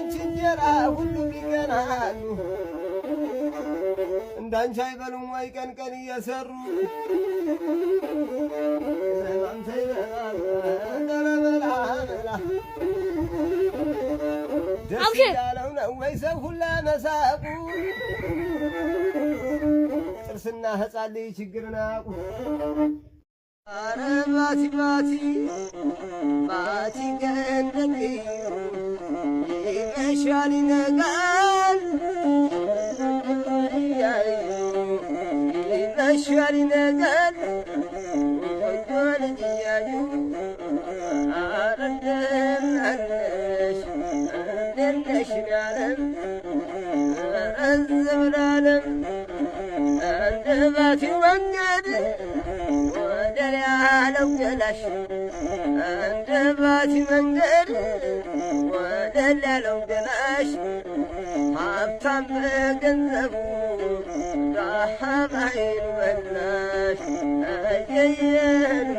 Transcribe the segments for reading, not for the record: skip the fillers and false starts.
ባንቺ እንጀራ ሁሉም ይቀናሉ። እንዳንቺ አይበሉም ወይ ቀን ቀን እየሰሩ? ደስ ያለው ነው ወይ ሰው ሁላ መሳቁ? ጥርስና ህፃን ልጅ ችግርን አያውቁ። ኧረ ባቲ ባቲ ባቲ ገንደል ይመሻል ይነጋል፣ ይመሻል ይነጋል፣ ቆንጆ ልጅ እያዩ። ኧረ እንደምን አለሽ፣ እንዴት ነሽ ያለም ዘመን እንደ ባቲ መንገድ ወደር ያለው ገላሽ፣ እንደ ባቲ መንገድ ወደል ያለው ገላሽ፣ ሀብታም በገንዘቡ ድሃ ባይኑ በላሽ። አየየን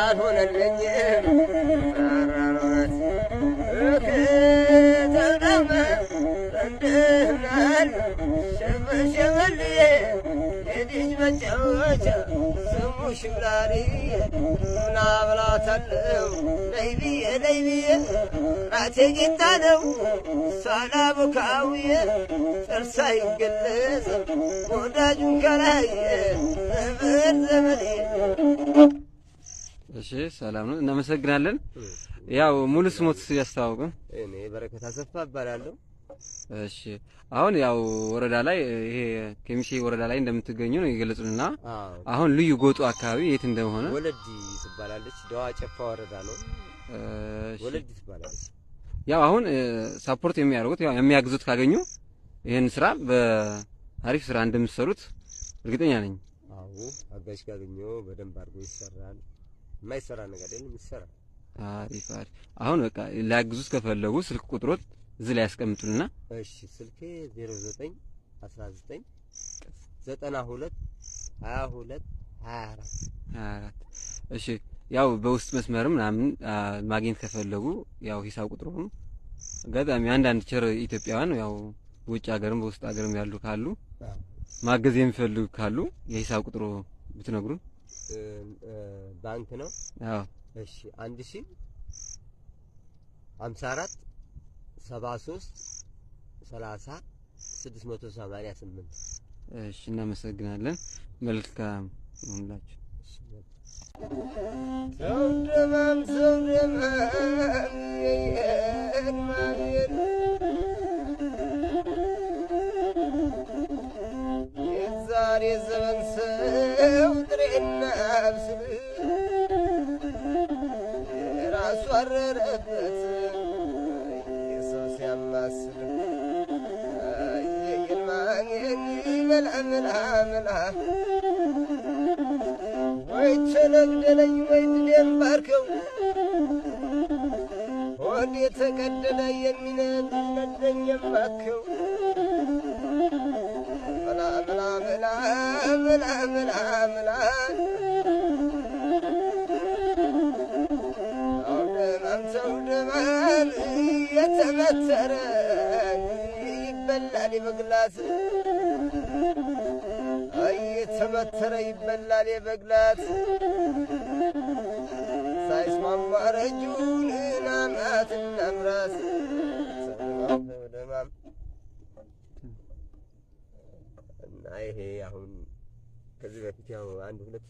አልሆነልኝም። የልጅ መጫወቻ ስሙ ሽምላሪ ምናብላታለው ነይ ብዬ ነይ ብዬ ራቴ ጌታ ነው ሳላቦካውዬ ጥርሳ ይገለጽ ወዳጁን ከላየ ዘመድ ዘመዴ። እሺ፣ ሰላም ነው። እናመሰግናለን። ያው ሙሉ ስሞት ያስተዋውቁን። እኔ በረከት አሰፋ እባላለሁ። እሺ፣ አሁን ያው ወረዳ ላይ ይሄ ከሚሴ ወረዳ ላይ እንደምትገኙ ነው የገለጹልና አሁን ልዩ ጎጡ አካባቢ የት እንደሆነ? ወለዲ ትባላለች። ደዋ ጨፋ ወረዳ ነው። ወለዲ ትባላለች። ያው አሁን support የሚያደርጉት ያው የሚያግዙት ካገኙ ይሄን ስራ በአሪፍ ስራ እንደምትሰሩት እርግጠኛ ነኝ። አዎ፣ አጋዥ ካገኘው በደንብ አድርጎ ይሰራል። የማይሰራ ነገር የለም፣ ይሰራል። አሪፍ አሪፍ። አሁን በቃ ሊያግዙት ከፈለጉ ስልክ ቁጥሮት እዚህ ላይ ያስቀምጡልና። እሺ፣ ስልኬ 09 19 92 22 24። 24። እሺ፣ ያው በውስጥ መስመርም ምናምን ማግኘት ከፈለጉ ያው ሂሳብ ቁጥሩም አጋጣሚ አንዳንድ ቸር ኢትዮጵያውያን ያው በውጭ ሀገርም በውስጥ ሀገርም ያሉ ካሉ ማገዝ የሚፈልጉ ካሉ የሂሳብ ቁጥሩ ብትነግሩን። ባንክ ነው። አዎ። እሺ፣ 1054 73 30 688። እሺ፣ እናመሰግናለን። መልካም ይሁንላችሁ። ሰው ደማም ሰው ደማም የዛሬ ዘመን ሰው ጥሬና ብስል ራሱ አረረበት የሰው ሲያማስል። መላ መላ መላ ወይ ተለግደለኝ ወይ ድሌም ባርከው ሆድ የተቀደደ የሚነደኝ የማከው። መላ መላ መላ መላ መላ መላ ደማም ሰው ደማም የተመተረ ይበላል የበግላት፣ እየተመተረ ይበላል የበግላት፣ ሳይስማማ ረጁን ናማትና ምራስ ደማም። እና ይሄ አሁን ከዚህ በፊት ያው አንድ ሁለት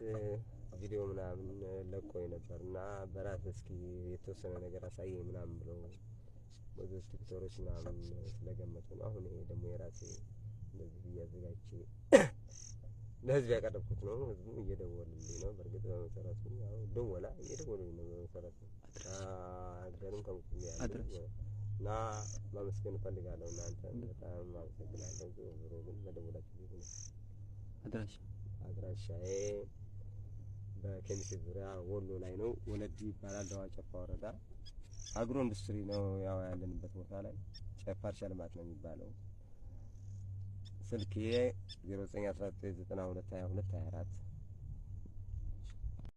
ቪዲዮ ምናምን ለቆ ነበር እና በራስ እስኪ የተወሰነ ነገር አሳየኝ ምናምን ብለው ብዙ ቲክቶከሮች ምናምን ስለገመቱ ነው። አሁን ይሄ ደግሞ የራሴ እንደዚህ እያዘጋጅቼ ለህዝብ ያቀረብኩት ነው። ህዝቡ እየደወሉልኝ ነው። በእርግጥ በመሰረቱ ያው ደወላ እየደወሉልኝ ነው። በመሰረቱ ሀገርም ከሙስሊ ያሉ እና ማመስገን እፈልጋለሁ። እናንተ በጣም አመሰግናለሁ። ዞሮ ዞሮ ግን መደወላችሁ ቢሆን። አድራሻ? አድራሻዬ በኬሚሴ ዙሪያ ወሎ ላይ ነው። ወለዲ ይባላል። ደዋ ጨፋ ወረዳ አግሮ ኢንዱስትሪ ነው ያው ያለንበት ቦታ ላይ ጨፋ እርሻ ልማት ነው የሚባለው። ስልኬ 0919922224።